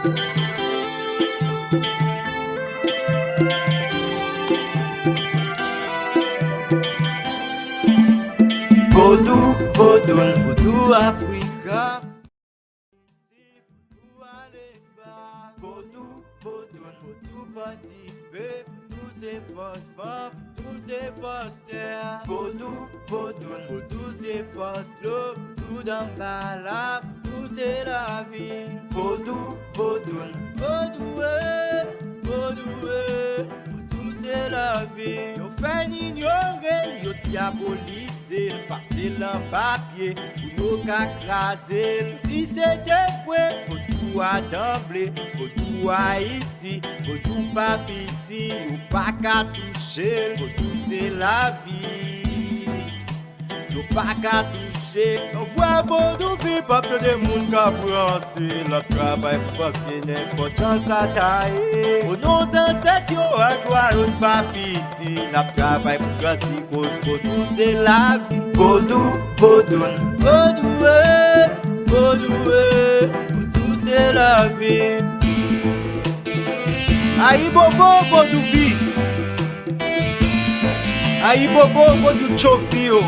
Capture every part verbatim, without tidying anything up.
Vodou, vodoun, vodou Afrika. Vodou, vodoun, vodou fòtifye, vodou se fòs van, vodou se fòs tè. Vodou, vodoun, vodou se fòs dlo, vodou danbala, vodou se lavi. Vodou, vodoun, vodou e, vodou e, vodou se lavi. Yo fè n inyore l, yo dyabolise l, pase l anba pye pou yo ka kraze l. Si se te vre, vodou a danble, vodou Ayiti, vodou pa piti, yo pa ka touche l, vodou se lavi. Yo pa ka touche. Yon vwa vodou vin, p ap tande moun k ap ranse. N ap travay pou vanse nenpòt jan sa ta ye. O non zansèt yo ak lwa yo n pa piti. N ap travay pou grandi koz vodou se lavi. Vodou, vodoun. Vodou e, vodou e, vodou se lavi. Ayibobo vodou vi. Ayibobo vodou tchofi yo.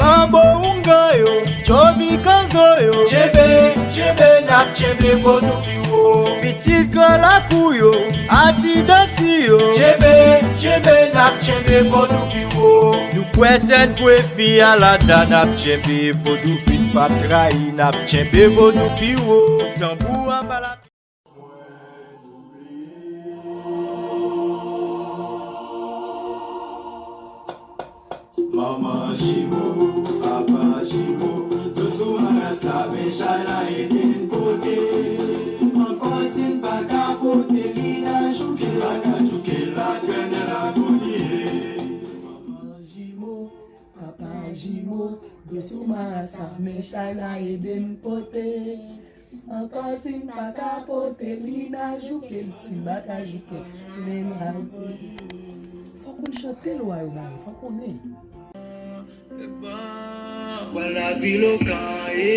Manbo oungan yo, tchofi kanzo yo. Tchenbe, tchenbe, n ap tchenbe vodou pi wo. Pitit gran lakou yo, atidanti yo. Tchenbe, tchenbe, n ap tchenbe vodou pi wo. Nou kwè sèn kwè fi alada, n ap tchenbe vodou vin p ap trayi, n ap tchenbe vodou pi wo. Tanbou anba la. Manman jimo, papa jimo, dosou marasa, men chay la ede n pote. Ankò si n pa ka pote li nan jouke, si n pa ka jouke l, la trennen lagonye. Manman jimo, papa jimo, dosou marasa, men chay la ede n pote. Ankò si n pa ka pote li, n a jouke l, si n pa ka jouke l, men n a jouke l. Fòk moun chante lwa yo ba yo, fòk konnen. Pral lavil Okan, e,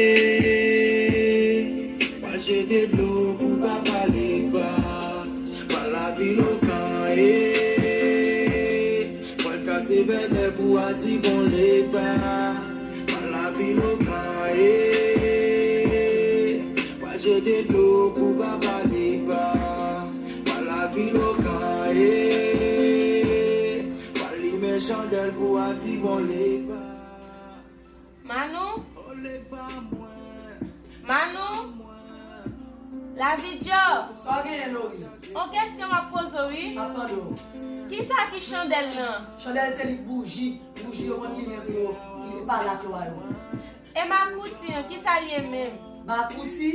pral jete dlo pou papa Legba. Pral lavil Okan, e, pral kase vèvè pou Adibon Legba. Pral lavil Okan, e, pral jete dlo pou papa Legba. Pral lavil Okan, e, pral limen chandèl pou Adibon Legba. Manou? Oh, Legba mwen. Manou? Lavidyo. Sa w genyen, Lori? On kesyon m ap poze w, wi. M ap tande w. Kisa ki chandèl lan? Chandèl se li bouji. Bouji yo konn limen pou yo, li pale ak lwa yo. E makouti an, kisa l ye menm? Makouti?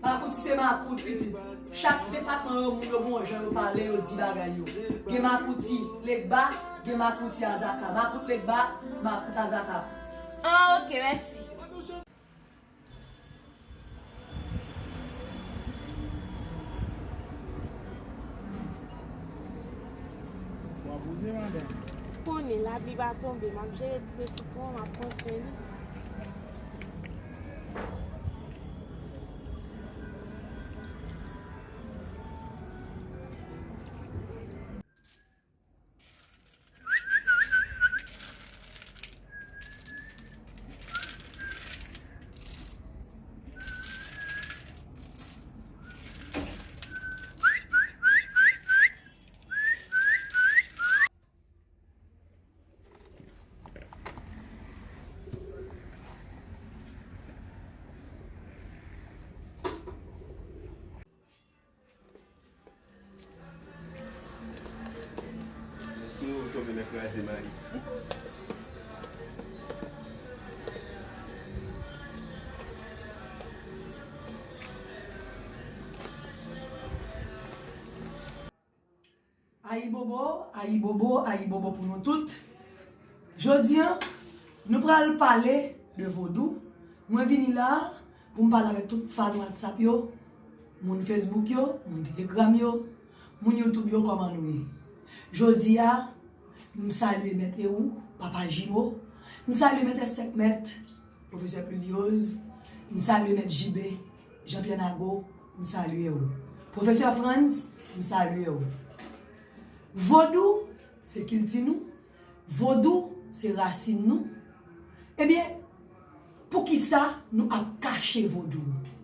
Makouti se makout, pitit. Chak depatman yo, moun yo gen yon jan yo pale, yo di bagay yo. Gen makouti Legba, gen makouti Azaka. Makout Legba, makout Azaka. An, oke, mèsi. W ap wouze, madanm. Konnen lapli pa tonbe, m ap jere ti pe sitwon, m ap pran swen li. Ti moun tonbe nan kraze mayi. Ayibobo, ayibobo, ayibobo pou nou tout. Jodi a, nou pral pale de vodou. Mwen vini la pou m pale avèk tout fan WhatsApp yo, moun Facebook yo, moun Telegram yo, moun YouTube yo, kòman nou ye? Jodi a, m salye Mèt Ewou, Papa Jimo. M salye Mèt Èstèk Mèt, Pwofesè Pluviose, m salye Mèt J B, Jean Pierre Nago, m salye w. Pwofesè Frantz, m salye w. Vodou, se kilti nou. Vodou, se rasin nou. Ebyen, poukisa nou ap kache vodou nou?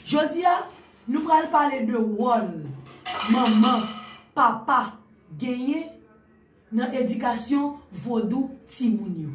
Jodi a, nou pral pale de wòl manman, papa genyen nan edikasyon vodou timoun yo.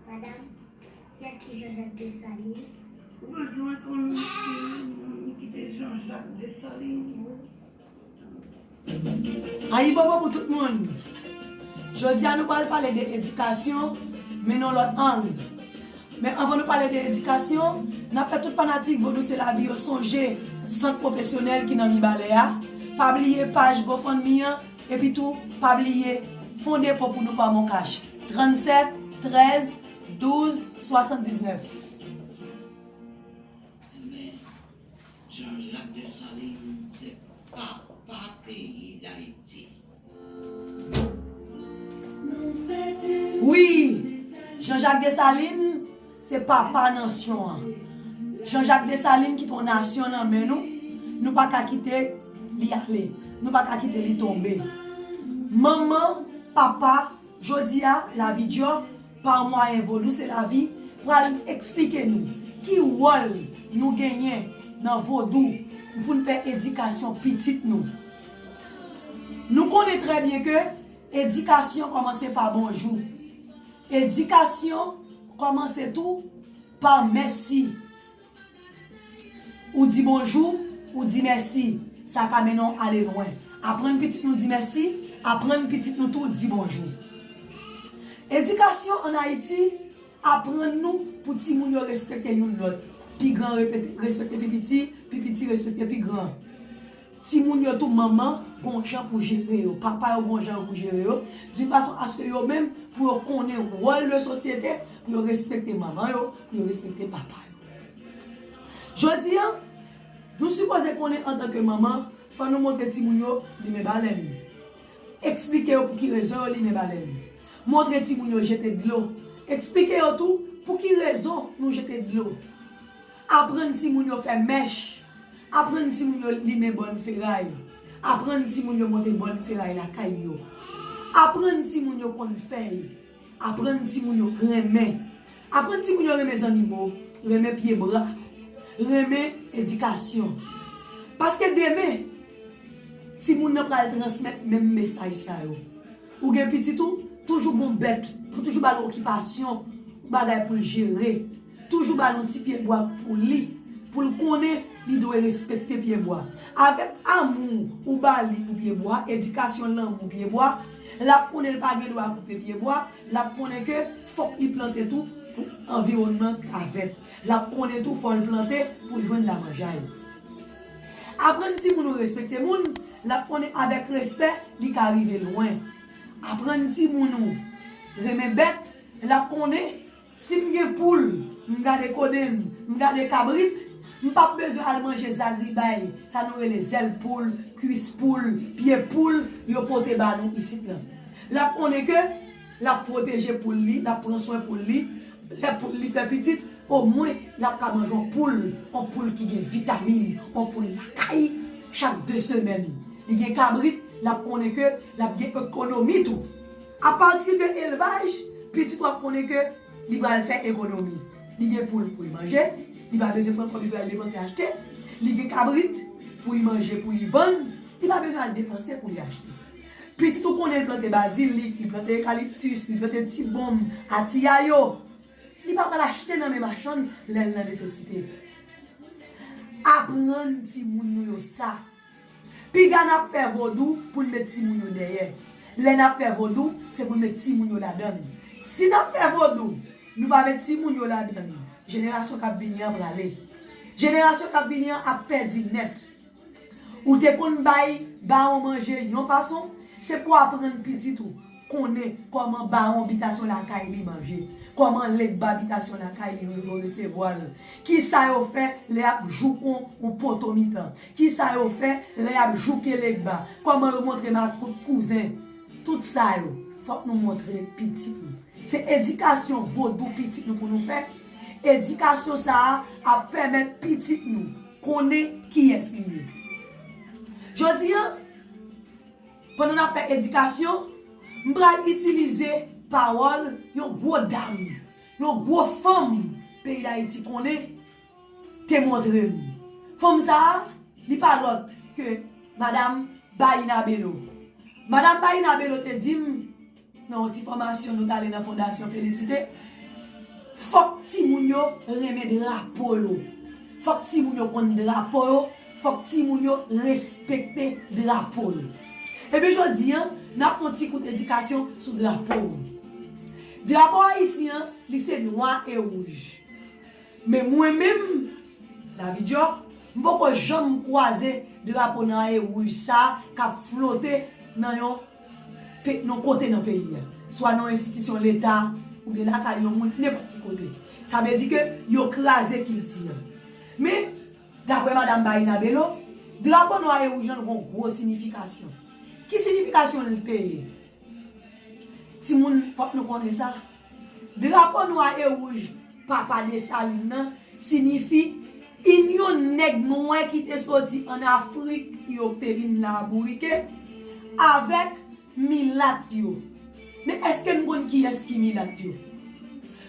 Madanm, kiyès ki Jean-Jacques Dessalines? Ou bezwen konn ki moun ki te Jean-Jacques Dessalines? Ayibobo pou tout moun! Jodi a nou pral pale de edikasyon, men nan lòt ang. Men anvan nou pale de edikasyon, n ap fè tout fanatik Vodou se lavi yo sonje sant pwofesyonèl ki nan Mibalè a. Pa bliye paj GoFundMe an, epi tou pa bliye fon depo pou nou pa monkash, trannsèt trèz douz swasanndiznèf. Men, Jean-Jacques Dessalines se papa peyi Dayiti. Wi, Jean-Jacques Dessalines se papa nasyon an. Jean-Jacques Dessalines kite yon nasyon nan men nou, nou pa ka kite li ale, nou pa ka kite li tonbe. Manman, papa, jodi a, Lavi Dyò, pa mwayen Vodou se lavi, pral eksplike nou ki wòl nou genyen nan Vodou pou n fè edikasyon pitit nou. Nou konnen trè byen ke edikasyon kòmanse pa bonjou. Edikasyon kòmanse tou pa mèsi. Ou di bonjou, ou di mèsi. Sa ka mennen w ale lwen. Aprann pitit nou di mèsi, aprann pitit nou tou di bonjou. Edikasyon ann Ayiti aprann nou pou timoun yo respekte youn lòt. Pi gran repete- respekte pi piti, pi piti respekte pi gran. Timoun yo tou, manman gon jan pou jere yo, papa yo gon jan pou jere yo, d'une façon à ce que yo menm, pou yo konnen wòl de sosyete, pou yo respekte manman yo, pou yo respekte papa yo. Jodi a, nou sipoze konnen antanke manman, fò nou montre timoun yo limen balèn. Eksplike yo pou ki rezon yo limen balèn. Montre timoun yo jete dlo. Eksplike yo tou pou ki rezon nou jete dlo. Aprann timoun yo fè mèch. Aprann timoun yo limen bòn feray. Aprann timoun yo monte bòn feray lakay yo. Aprann timoun yo konn fèy. Aprann timoun yo renmen. Aprann timoun yo renmen zannimo, renmen pyebwa, renmen edikasyon. Paske demen, timoun nan pral transmèt menm mesaj sa yo. Ou gen pitit ou, toujou gon bèt, pou toujou ba l okipasyon, bagay pou l jere. Toujou ba l yon ti pyebwa pou li, pou l konnen li dwe respekte pyebwa. Avèk amou ou ba li pou pyebwa, edikasyon lanmou pyebwa, l ap konnen l pa gen dwa koupe pyebwa, l ap konnen ke fòk li plante tou pou anviwònman ka vèt. L ap konnen tou fò l plante pou l jwenn lamanjay. Aprann timoun ou respekte moun, l ap konnen avèk respè, li ka rive lwen. Aprann timoun ou renmen bèt, l ap konnen si m gen poul, m gade kodenn, m gade kabrit, m p ap bezwen al manje zagribay, sa nou rele zèl poul, kwis poul, pye poul, yo pote ba nou isit lan. L ap konnen ke l ap pwoteje poul li, l ap pran swen poul li. Lè poul li fè pitit, omwen l ap ka manje yon poul, yon poul ki gen vitamin, yon poul lakay chak de semèn. Li gen kabrit, l ap konnen ke l ap gen ekonomi tou. Apati de elvaj, pitit ou ap konnen ke li pral fè ekonomi. Li gen poul pou li manje, li pa bezwen pran kòb li pral depanse achte. Li gen kabrit pou li manje, pou li vann, li pa bezwen al depanse pou li achte. Pitit ou konnen li plante bazilik, li plante ekaliptis, li plante tibonm, atiyayo. Li pa pral achte nan men machann lè l nan nesesite. Aprann timoun nou yo sa. Piga n ap fè vodou pou n met timoun yo dèyè. Lè n ap fè vodou, se pou n met timoun yo ladan l. Si n ap fè vodou, nou pa met timoun yo ladan l, jenerasyon k ap vini an prale. Jenerasyon k ap vini an ap pèdi nèt. Ou te konn bay bawon manje yon fason, se pou aprann pitit ou konnen kòman bawon bitasyon lakay li manje, kòman legba bitasyon lakay li re- resevwa l, kisa yo fè lè y ap jouk yon, yon poto mitan, kisa yo fè lè y ap jouke legba, kòman yo montre makout kouzen. Tout sa yo, fòk nou montre pitit nou. Se edikasyon vodou pitit nou pou nou fè. Edikasyon sa a ap pèmèt pitit nou konnen kiyès li ye. Jodi a, pandan n ap fè edikasyon, m pral itilize pawòl yon gwo dam, yon gwo fanm peyi Dayiti konnen, te montre m. Fanm sa a, li pa lòt ke Madam Baïna Bello. Madam Baïna Bello te di m, nan yon ti fòmasyon nou t ale nan Fondasyon Felisite, fòk timoun yo renmen drapo yo. Fòk timoun yo konn drapo yo. Fòk timoun yo respekte drapo yo. Ebyen, jodi a, n ap fè yon ti kout edikasyon sou drapo yo. Drapo ayisyen an, li se nwa e wouj. Men mwen menm, David Jò, m poko janm kwaze drapo nwa e wouj sa k ap flote nan yon pe- nan kote nan peyi a. Swa nan enstitisyon leta, oubyen lakay yon moun, nenpòt ki kote. Sa vle di ke yo kraze kilti a. Men, daprè Madam Baïna Bello, drapo nwa e wouj lan gon gwo siyifikasyon. Ki siyifikasyon l te ye? Timoun, fòk nou konnen sa. Drapo nwa e wouj papa Desalin nan siyifi inyon nèg nwè ki te soti ann Afrik yo te vin la bourike avèk milat yo. Men èske nou konn kiyès ki milat yo?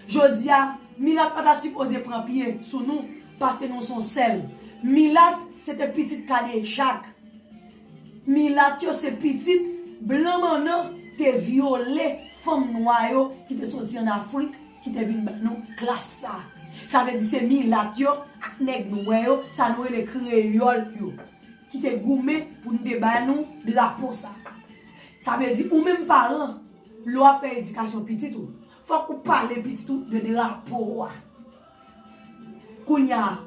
Jodi a, milat pa ta sipoze pran pye sou nou, paske nou se yon sèl. Milat, se te pitit Kadejak. Milat yo se pitit blan mannan te vyole fanm nwa yo ki te soti ann Afrik, ki te vin ba nou klas sa. Sa vle di se milat yo ak nèg nwè yo, sa nou rele kreyòl yo, ki te goumen pou n te ba nou drapo sa. Sa vle di ou menm paran, lè w ap fè edikasyon pitit ou, fòk ou pale pitit ou de drapo a. Kounye a,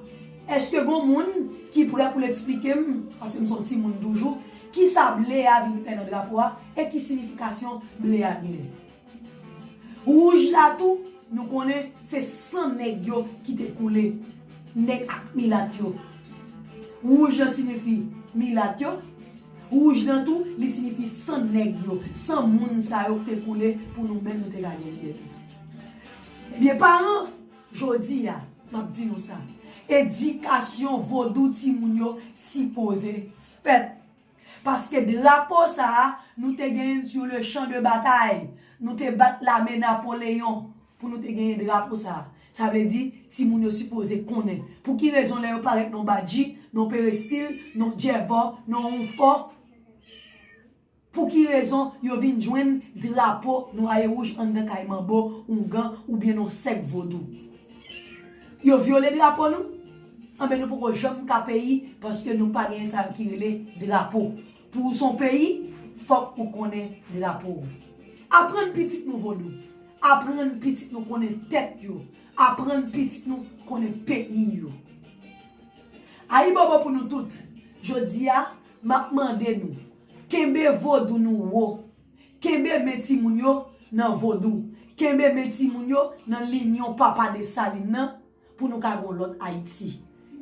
èske gon moun ki prè pou l eksplike m, paske m se yon timoun toujou, kisa ble a vin fè nan drapo a e ki siyifikasyon ble a genyen? Wouj la tou, nou konnen se san nèg yo ki te koule, nèg ak milat yo. Wouj lan siyifi milat yo, wouj lan tou, li siyifi san nèg yo, san moun sa yo ki te koule pou nou menm nou te ka gen libète. Ebyen, paran, jodi a, m ap di nou sa, edikasyon vodou timoun yo sipoze fèt. Paske drapo sa a, nou te genyen l sou le chan de batay. Nou te bat lame Napoleyon pou nou te genyen drapo sa a. Sa vle di, timoun yo sipoze konnen. Pou ki rezon lè yo parèt nan badji, nan perestil, nan djèvò, nan onfò, pou ki rezon yo vin jwenn drapo nwa e wouj anndan kay manbo, oungan oubyen nan sèk vodou? Yo vyole drapo nou? Anben, nou poko janm ka peyi paske nou pa genyen sa ki rele drapo. Pou w se yon peyi, fòk ou konnen drapo w. Aprann pitit nou vodou. Aprann pitit nou konnen tèt yo. Aprann pitit nou konnen peyi yo. Ayibobo pou nou tout. Jodi a, m ap mande nou, kenbe vodou nou wo. Kenbe men timoun yo, nan vodou. Kenbe men timoun yo nan linyon papa Desalin nan pou nou ka gen yon lòt Ayiti.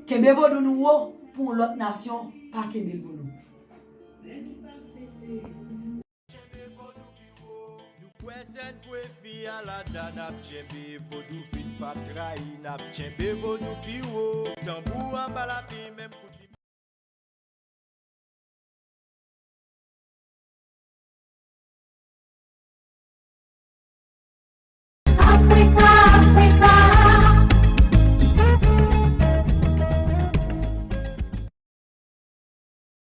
Kenbe vodou nou wo pou yon lòt nasyon pa kenbe l pou nou. Nou kwè sèn kwe fi a lada n ap tchenbe vodou vin p ap trayi n ap tchenbe vodou pi wo tanbou anba lapim